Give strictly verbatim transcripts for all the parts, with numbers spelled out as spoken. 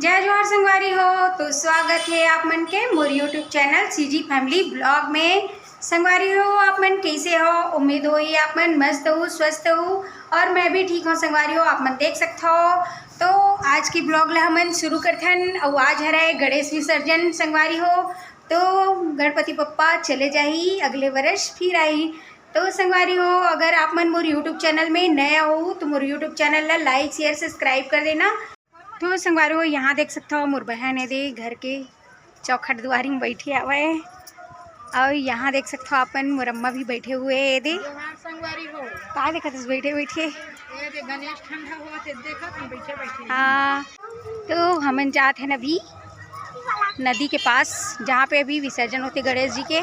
जय जोहार संगवारी हो, तो स्वागत हे आप मन के मोर YouTube channel CG Family Vlog में। संगवारी हो, आप मन कइसे हो? उम्मीद होही आप मन मस्त हो, स्वस्थ हो, और मैं भी ठीक हूँ संगवारी हो। आप मन देख सकत हो, तो आज की vlog ला हमन शुरू करथन। अउ आज हरे गणेश विसर्जन संगवारी हो, तो गणपति बप्पा चले जाही, अगले वर्ष फिर आही। तो संगवारी हो, अगर आप मन मोर YouTube चैनल में नया हो तो मोर YouTube चैनल ला like, share, subscribe कर देना। तो संगवारी हो, यहाँ देख सकत हो मोर बहन एदे घर के चौखट दुआरी में बैठे हवय, अउ यहाँ देख सकत हो अपन मोर अम्मा भी बैठे हुए हे एदे। जोहार संगवारी हो। का देखत हस बैठे बैठे? एदे गणेश ठंडा होवत हे, देखत हम बैठे बैठे। हाँ, तो हमन जात हन अभी नदी के पास, जहाँ पे अभी विसर्जन होथे गणेश जी के।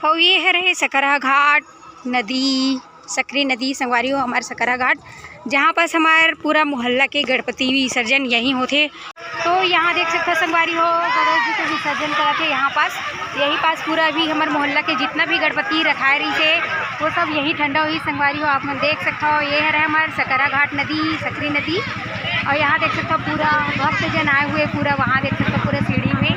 अउ ये हरे सकरा घाट नदी, सकरी नदी संगवारी हो, हमार सकरा घाट, जहाँ पास हमार पूरा मोहल्ला के गणपति विसर्जन यहीं होथे। तो यहाँ देख सकत हो संगवारी हो, गणेश जी के विसर्जन करत हे यहाँ पास, यही पास पूरा अभी हमार मोहल्ला के जितना भी गणपति रखाए रहिसे, वो सब यहीं ठंडा होही संगवारी हो। आप मन देख सकत हो, ये हरे हमार सकरा घाट नदी, सकरी नदी, अउ यहाँ देख सकत हो पूरा भक्त जन आए हुए, पूरा वहाँ देख सकत हो पूरा सीढ़ी में।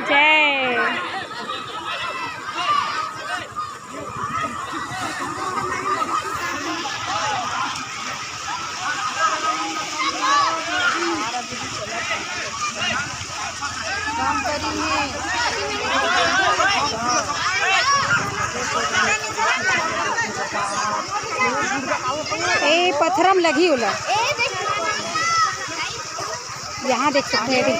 जय। ए, पथरा म लगही ओला। यहाँ देख सकत हो, ये देख,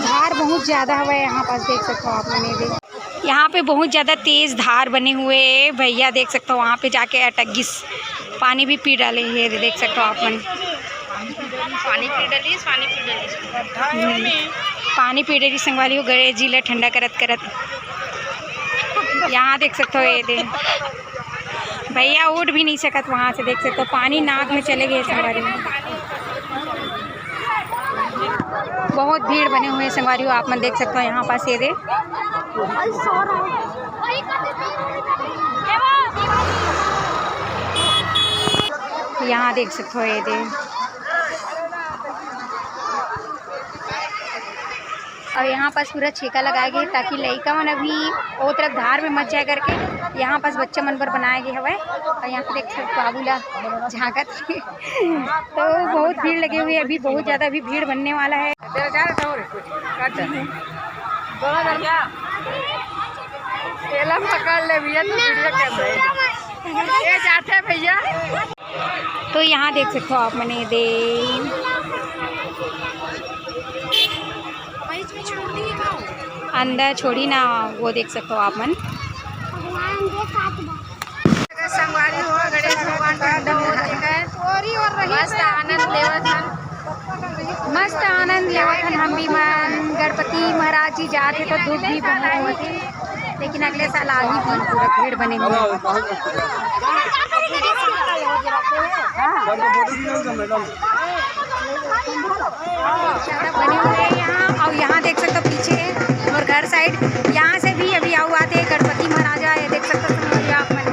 धार बहुत ज्यादा हवय यहाँ पास, देख सकत हो आप मन, ये देख। यहाँ पे बहुत ज्यादा तेज धार बने हुए हैं भैया, देख सकत हो वहाँ पे जाके अटक गिस, पानी भी पी डाले हे, देख सकत हो आप मन। पानी पी डालिस, पानी पी डालिस। हम्म। पानी पी डालिस संगवारी हो, गणेश जी ला ठंडा करत करत। यहाँ देख सकत हो, ये दे भैया उठ भी नहीं सकत वहाँ से, देख सकत हो पानी नाक में चले गए संगवारी हो। बहुत भीड़ बने हुए हैं संगवारी हो, आप मन देख सकत हो यहाँ पास ये दे। यहाँ देख सकत हो ये दे। अउ यहाँ पास पूरा छेका लगाए गए हे, ताकि लइका मन अभी ओ तरफ धार में मत जाए करके। यहाँ पास बच्चा मन बर बनाए गए हवय। अउ यहाँ पे देख सकत हो बाबू ला झांकत हे। तो बहुत भीड़ लगे हुए हे अभी, बहुत ज्यादा अभी भीड़ बनने वाला है। एला पकड़ ले भैया, तू video कर दे। ये जाते हैं भैया। तो यहाँ देख सकत हो आप मन ये दे, अंदर छोड़ी ना, वो देख सकत हो आप मन। संगवारी हो, गणेश भगवान ठंडा हो, देखा है। मस्त आनंद लेवत हन। मस्त आनंद लेवत हन हम भी मन। गणपति महाराज जी जात हे तो धूप भी बहुत होत हे, लेकिन अगले साल आही भी पूरा भीड़ बने हुए। हाँ। ज्यादा बने हुए हैं यहाँ। अउ यहाँ देख सकत हो पीछे मोर घर side, यहाँ से भी अभी आऊ आते गणपति महाराजा, ये देख सकत हो संगवारी हो आप मन।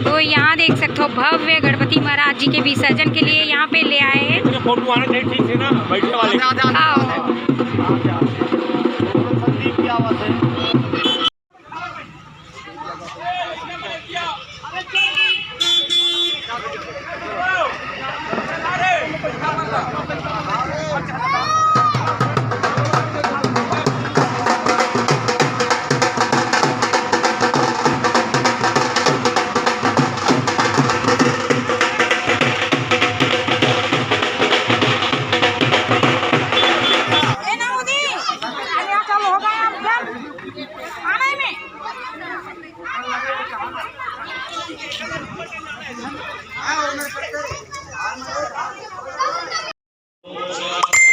तो यहाँ देख सकते हो भव्य गणपति महाराज जी के विसर्जन के लिए यहाँ पे ले आए हैं। फोटो आने चाहिए ठीक से ना, बैठने वाले। आओ। संदीप की आवाज है।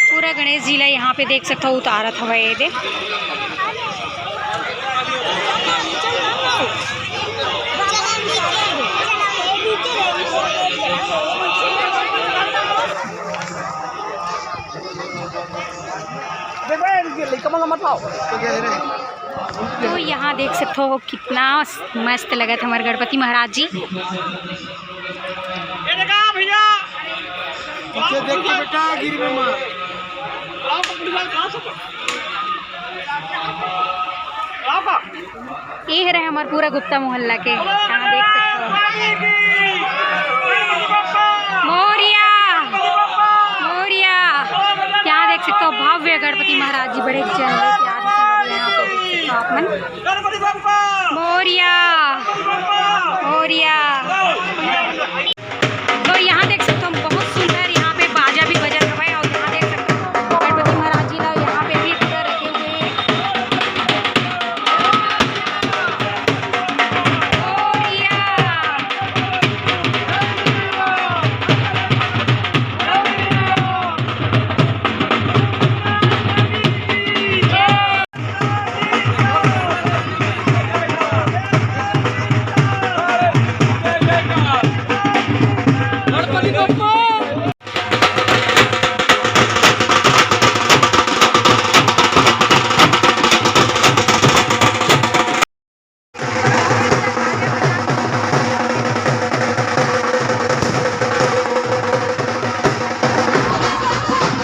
पूरा गणेश जी ला यहाँ पे देख सकथव, उतारत हवय ये दे। तो यहाँ देख सकते हो कितना मस्त लगत हमारे गणपति महाराज जी। ये रहे हमारे पूरा गुप्ता मोहल्ला के, यहाँ देख सकते हो। मौर्या, मौर्या, यहाँ देख सकते हो भव्य गणपति महाराज जी, बड़े जन लेके आ रहे हैं, यहाँ पे देख सकते हो आप मन। मौर्या, मौर्या। तो यहाँ देख सकते हो, बहुत सुंदर यहाँ पे बाजा भी बजत हवय, और यहाँ देख सकते हो गणपति महाराज जी ला यहाँ पे भी पूरा रखे हुए हैं। और या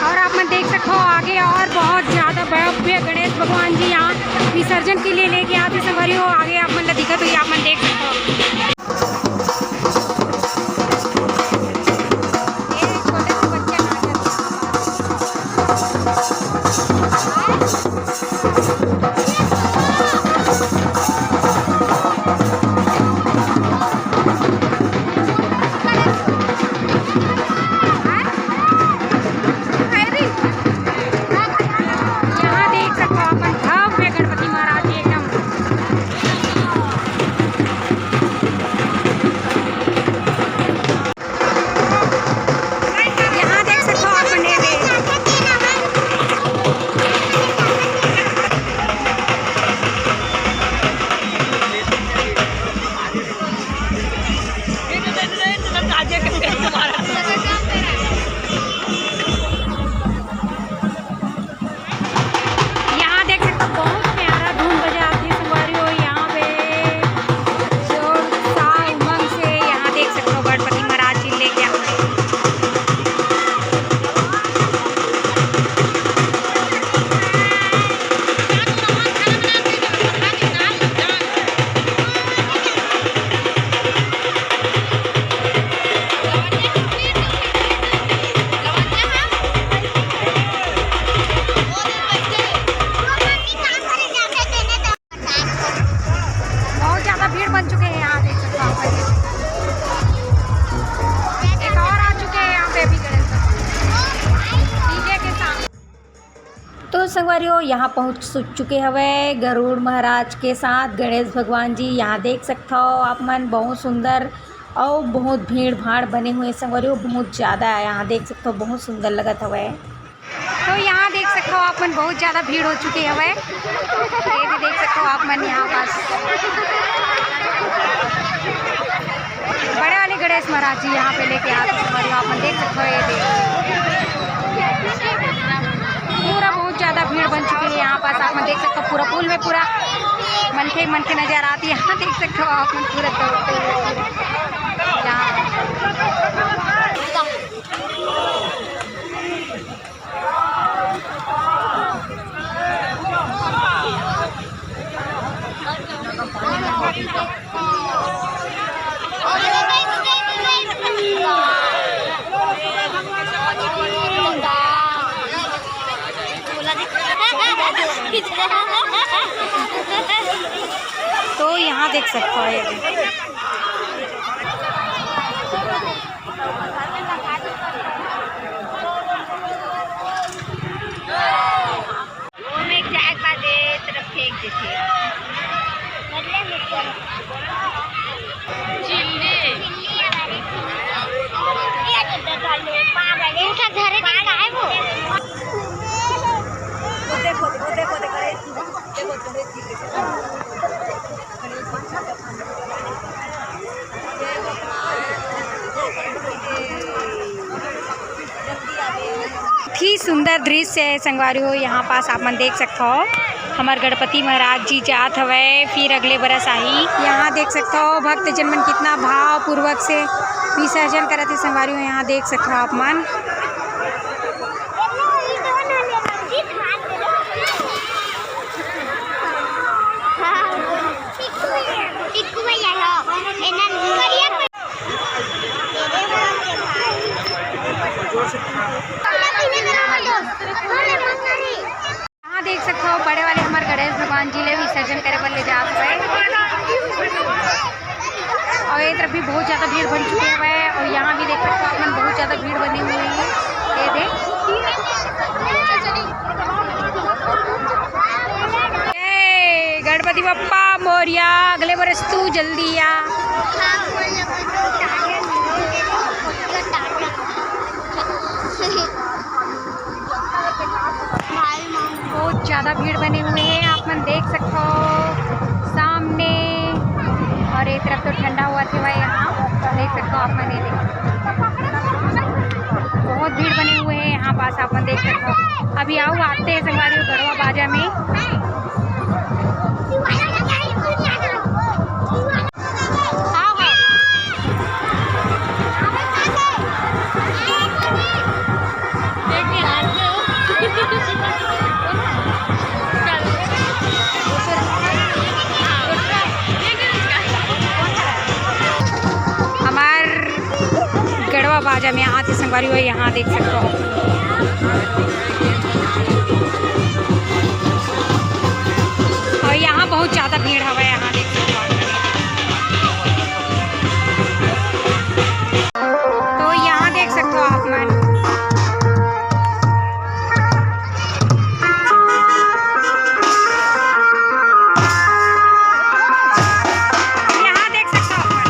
और आप मन देख सकते हो आगे और बहुत ज्यादा भव्य गणेश भगवान जी यहाँ विसर्जन के लिए लेके आते संगवारी हो। आगे आप मन ला दिखत होही, आप मन देख सकते हो। ये छोटे से बच्चे नाचत हैं। यहाँ देख सकते हो अपन भव्य गणपति महाराज जी एकदम। यहाँ देख सकते हो आप मन, ये देख। यहाँ देख सकते हो, बहुत प्यारा धुन बजात हे संगवारी हो। यहाँ पे जोर उत्साह उमंग से यहाँ देख सकते हो गणपति महाराज जी लेके आए। बहुत ज्यादा भीड़ बन चुके हैं यहाँ, देख सकते हो आप। एक और आ चुके हैं यहाँ पे अभी गणेश डीजे के साथ। तो संगवारी हो, यहाँ पहुँच चुके हवे गरुड़ महाराज के साथ गणेश भगवान जी। यहाँ देख सकते हो आप मन, बहुत सुंदर और बहुत भीड़ भाड़ बने हुए संगवारी हो, बहुत ज्यादा है। यहाँ देख सकते हो, बहुत सुंदर लगत हवे। तो यहाँ देख सकते हो आप मन, बहुत ज्यादा भीड़ हो चुके हवे। ये भी देख सकते हो आप मन, यहाँ पास बड़े वाले गणेश महाराज जी यहाँ पे लेके आते हैं। और यहाँ अपन देख सकते हो, ये देख, पूरा बहुत ज्यादा भीड़ बन चुकी है यहाँ पास। आप मन देख सकते हो, पूरा पुल में पूरा मनखे मनखे नजर आती है। यहाँ देख सकते हो आप मन पूरा दौड़ते हुए पूरा यहाँ। तो यहाँ देख सकते हो, ये देखो। ओमे जाए के बाद ए तरफ फेंक देथे। उठा धरे के काय वो? वो देखो, वो देखो, देखो, देखो, देखो। बहुत ही सुंदर दृश्य है संगवारी हो, यहाँ पास आप मन देख सकथो, हमर गणपति महाराज जी जात हवय, फिर अगले बरस आही। यहाँ देख सकथो, भक्तजन मन कितना भावपूर्वक से विसर्जन करत हे संगवारी हो, यहाँ देख सकथो आप मन। यहाँ देख सकथो, बड़े वाले हमर गणेश भगवान जी ले विसर्जन करे बर ले जात हवय। और ये तरफ भी बहुत ज्यादा भीड़ बन चुके हवय और यहाँ भी देख सकथो आप मन, बहुत ज्यादा भीड़ बनी हुई है। ये देख, जय गणपति बप्पा मोरिया, अगले बरस तू जल्दी आ। बहुत ज्यादा भीड़ बने हुए हैं, आप मन देख सकते हो सामने। और ये तरफ तो ठंडा हुआ थे भाई, यहाँ देख सकते हो आप मन, ये देखो, बहुत भीड़ बने हुए हैं यहाँ पास, आप मन देख सकते हो। अभी आओ, आते हैं संगवारी गढ़वा बाजा में। हमर गढ़वा बाजा में आते संगवारी हो, यहाँ देख सकते हो। और यहाँ बहुत ज्यादा भीड़ हवा, यहाँ देख सकते हो। तो यहाँ देख सकते हो आप मन। यहाँ देख सकते हो आप मन।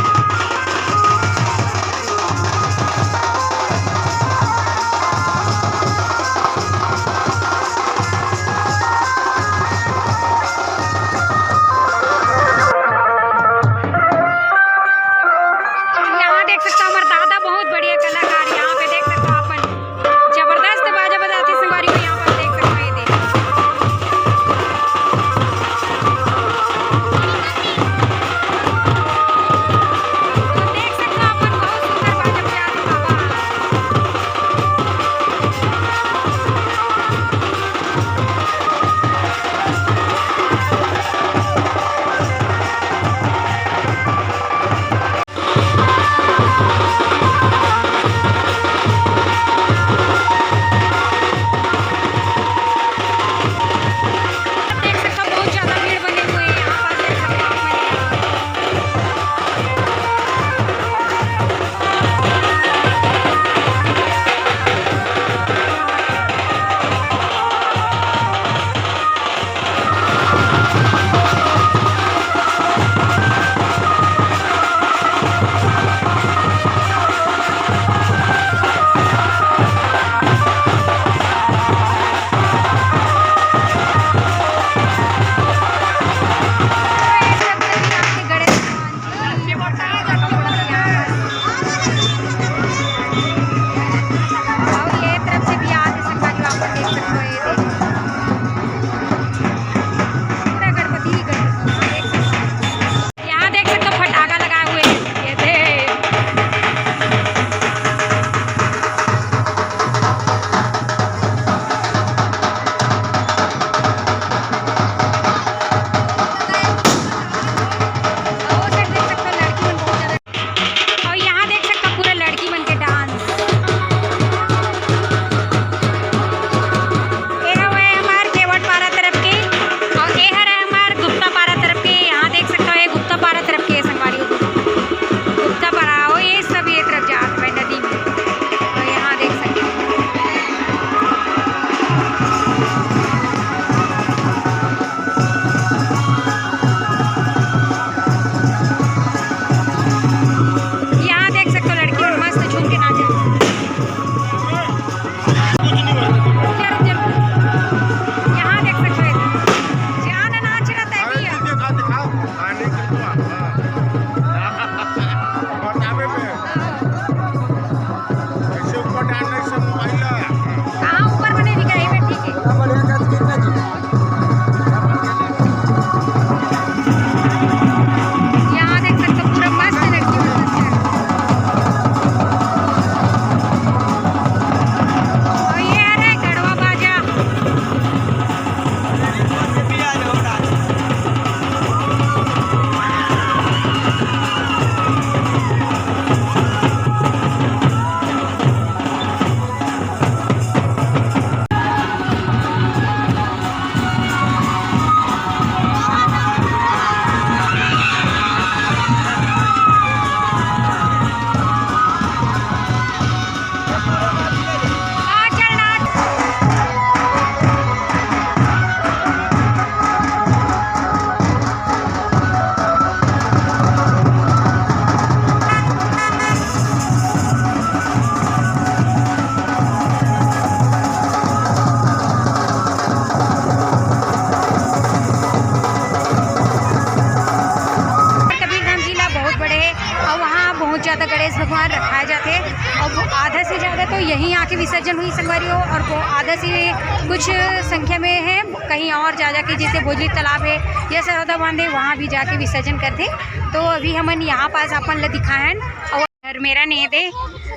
भगवान रखाए जाते हैं और वो आधा से ज़्यादा तो यहीं आके विसर्जन हुई संगवारी हो, और वो आधा से कुछ संख्या में है कहीं और जा जाके, जैसे भोजली तालाब है या सरौदा बांध है, वहाँ भी जाके विसर्जन करते। तो अभी हमन यहाँ पास अपन ला दिखाएन और मेरा नहीं दे,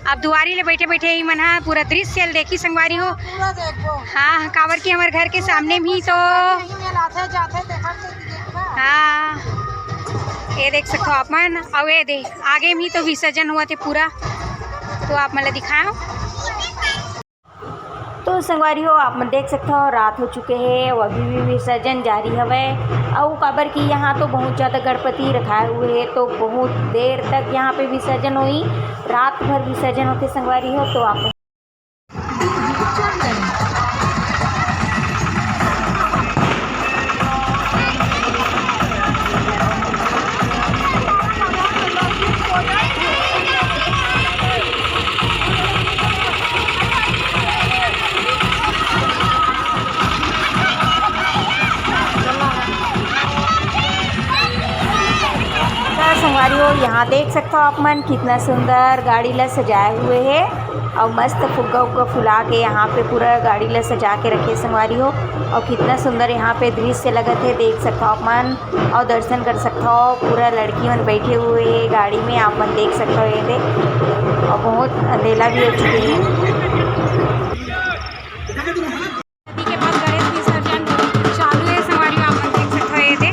अब दुआरी ले बैठे बैठे ही मन हा पूरा दृश्य ल देखी संगवारी हो। हाँ, काबर कि हमर घर के सामने में ही तो। हाँ, ये देख सकते हो आप मन, और ये दे आगे में ही तो विसर्जन हुआ थे पूरा, तो आप मन ला दिखाएंव। तो संगवारी हो, आप मन देख सकते हो, रात हो चुके हे, अउ अभी भी विसर्जन जारी हवय। अउ काबर कि यहाँ तो बहुत ज़्यादा गणपति रखाए हुए हे, तो बहुत देर तक यहाँ पे विसर्जन होई, रात भर विसर्जन होते संगवारी हो। तो आप संगवारी हो, यहाँ देख सकते हो आप मन, कितना सुंदर गाड़ी ला सजाए हुए हे। अउ मस्त फुग्गा उग्गा फुला के यहाँ पे पूरा गाड़ी ला सजा के रखे संगवारी हो। अउ कितना सुंदर यहाँ पे दृश्य लगत हे, देख सकथव आप मन अउ दर्शन कर सकथव। पूरा लड़की मन बैठे हुए हे गाड़ी में, आप मन देख सकथव ये दे। अउ बहुत अंधेला भी हो चुके हे। नदी के बाद गणेश विसर्जन चालू हे संगवारी हो, आप मन देख सकत हो ये दे।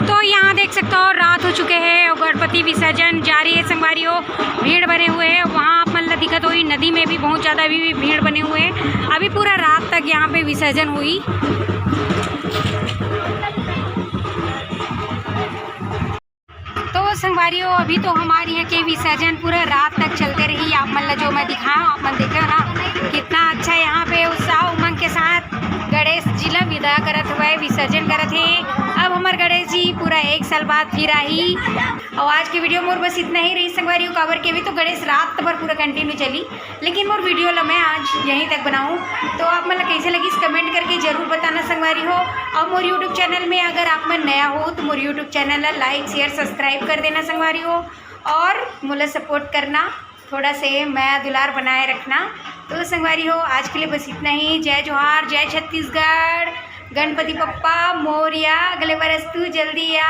तो यहाँ देख सकते हो, रात हो चुके हैं और गणपति विसर्जन जारी है संगवारी हो। भीड़ बने हुए हैं, वहाँ आप मन ला दिखत होही, नदी में भी बहुत ज़्यादा अभी भी भीड़ बने हुए हैं। अभी पूरा रात तक यहाँ पे विसर्जन हुई। तो संगवारी हो, अभी तो हमारे यहाँ के विसर्जन पूरा रात तक चलते रही। आप मन ला जो मैं दिखाया, आप मन देखे हो ना, कितना अच्छा यहाँ पे उत्साह उमंग के साथ गणेश जी ला विदा करत हुए विसर्जन करत हे। अब हमार गणेश जी पूरा एक साल बाद फिर आही। और आज की वीडियो मोर बस इतना ही रही संगवारी हो, काबर के अभी तो गणेश रात भर पूरा कंटिन्यू चली। लेकिन मोर वीडियो ला मैं आज यहीं तक बनाऊँ। तो आप मन ला कैसे लगिस, कमेंट करके जरूर बताना संगवारी हो। और मोर YouTube चैनल में अगर आप मन नया हो तो मोर YouTube चैनल ला लाइक, शेयर, सब्सक्राइब कर देना संगवारी हो। और मोला सपोर्ट करना, थोड़ा से मया दुलार बनाए रखना। तो संगवारी हो, आज के लिए बस इतना ही। जय जोहार, जय छत्तीसगढ़, गणपति बप्पा मोरया। अगले बरस तू जल्दी आ।